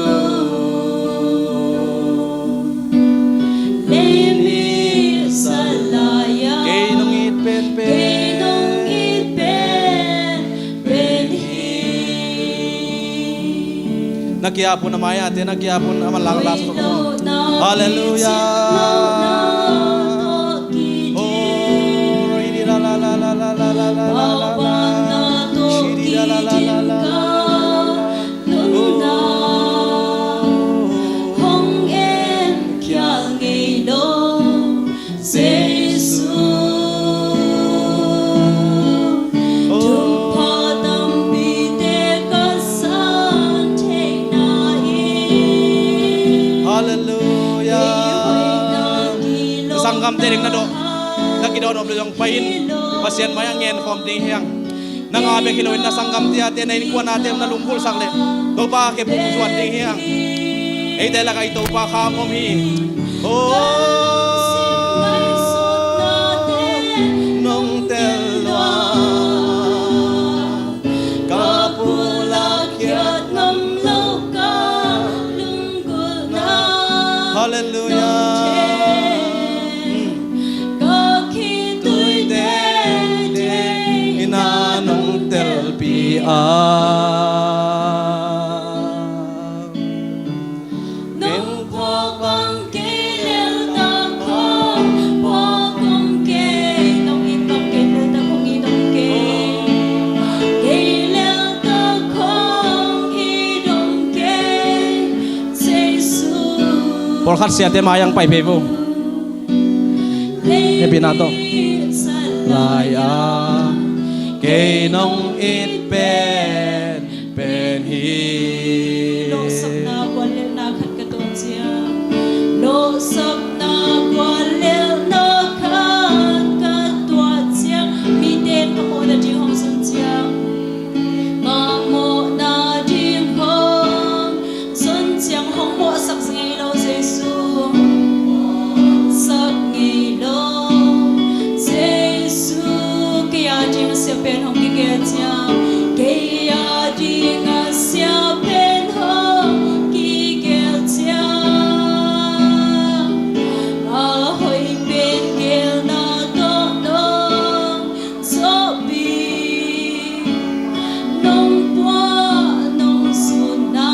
leimi sa lai-a kei nong it penpen, kei nong it penpen hi. Na ki-ap un, a mai-a te na ki-ap un, a manlang la sa. Halleluiah. Oh, ri di la la la la la la la la la la. Shiri la la la la la la la. Oh. Hong en khial ngei lo Jesu. Thupha tampite ka san theihna in. Halleluiah. Kei hoihna kilawm. Sanggamte ding na dawh, na kidawh nop le zong pai in, Pasian mai-ah ngen khawm ding hi hang. Nang a bek hi loin na sanggamte a te, na innkuan a te na lungkimsak leh Topa khe phungzuan ding hi hang. Eite lakah i Topa kham om hi. Oh, nong tel lua, ka pulak khiat ngam lo ka lunggulhna. Halleluiah. Ka khitui teitei in a nong telpih a, nong phawk bang kei lel tak hong phawk om kei, nong it bang kei lel tak hong it om kei, kei lel tak hong it om kei, Jesu. Pawlkhat siate mai-ah pai phei vo. Hehpihna tawh. Lai-a kei nong it penpen hi. Lawhsapna guallelhna khat ka tuah ciang, lawhsapna guallelhna khat ka tuah ciang, mite in ka mawhna ding hong zon ciang, ka mawhna ding hong zon ciang hong mawhsak ngei lo Jesu, sak ngei lo Jesu. Kei a ding a sia pen hong kigel ciang, kei a ding a sia pen hong kigel ciang, a hoih pen gelna tawh nong zawhpih, nong puah nong sunna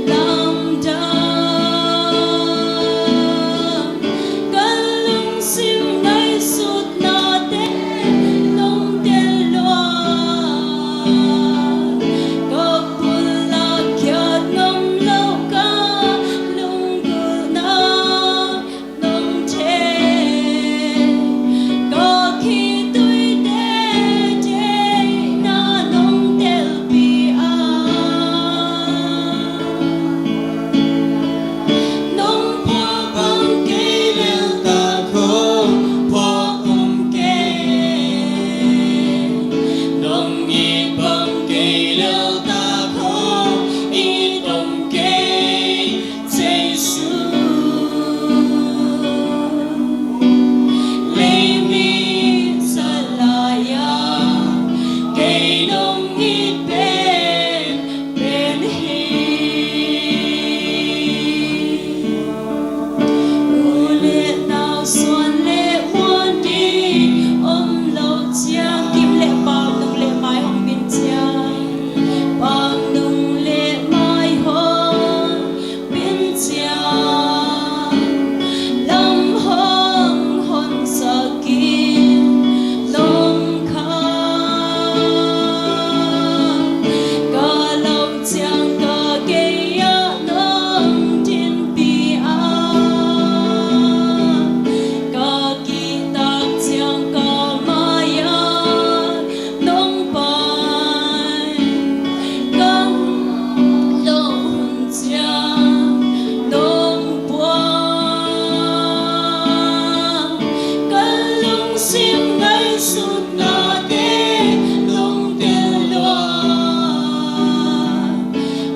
lamdang, ka lungsim ngaihsutnate nong tel lua, ka pulak khiat ngam lo ka lunggulhna nong thei, ka khitui teitei in a nong telpih a, nong phawk bang kei lel tak hong phawk om kei, nong it bang kei lel tak hong it om kei, Jesu. Leimi za lai-a kei nong it penpen hi. U le nau suan le muan ding om lo ciang, kim le pau, nung le mai hong bin ciang, pau, nung le mai hong bin ciang, lam hong honsak in nong khang, ka lau ciang ka gei-ah nong dinpih a, ka kihtak ciang ka mai-ah nong pai, ka lawh hun ciang nong puang, ka lungsim ngaihsutnate nong tel lua,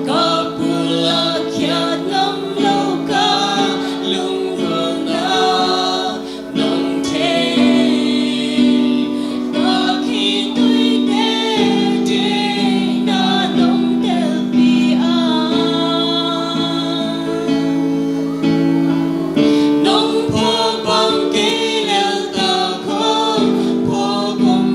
ka pulak khiat ngam lo ka lunggulhna nong thei, ka khitui teitei in a nong telpih a, nong phawk bang kei lel tak hong phawk om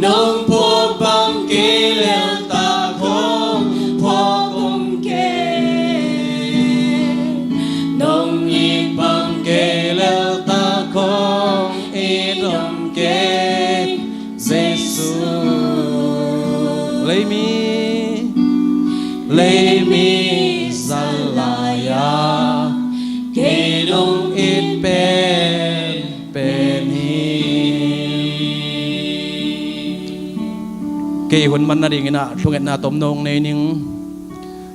Nong phawk bang kei lel ta khong phawk om kei. Nong it bang kei lel ta khong it om kei. Jesu. Leimi, leimi zal lai-a kei nong it pen pen hi. Kei hun man nadingin ah thungetna tomno hong nei ning.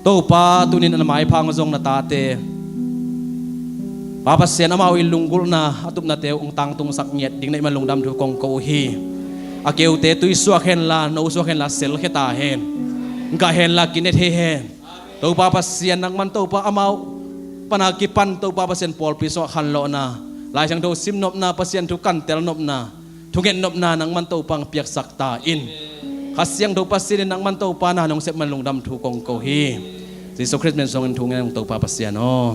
Topa, tunin a maiphang zong na tate, Pa Pasian, amau i lunggulhna a tupnate uh hong tangtungsak ngiat ding na hih man lungdam thu kong ko uh hi. A keute tui suak henla, no suak henla, selkhia ta hen. Gah henla, kinet hi hen. Topa Pasian, nangman Topa, amau pana kipan Topa Pasian, pawlpi sungah khanlawhna, Lai Siangtho simnopna, Pasian thu kantel nopna, thunget nopna nangman Topa hong piaksak ta in. Kha Siangtho Pasian in nangman Topa na nong sep man lungdam thu kong ko hi. Jesu Khrist min suangin thu ngen Topa Pasian aw.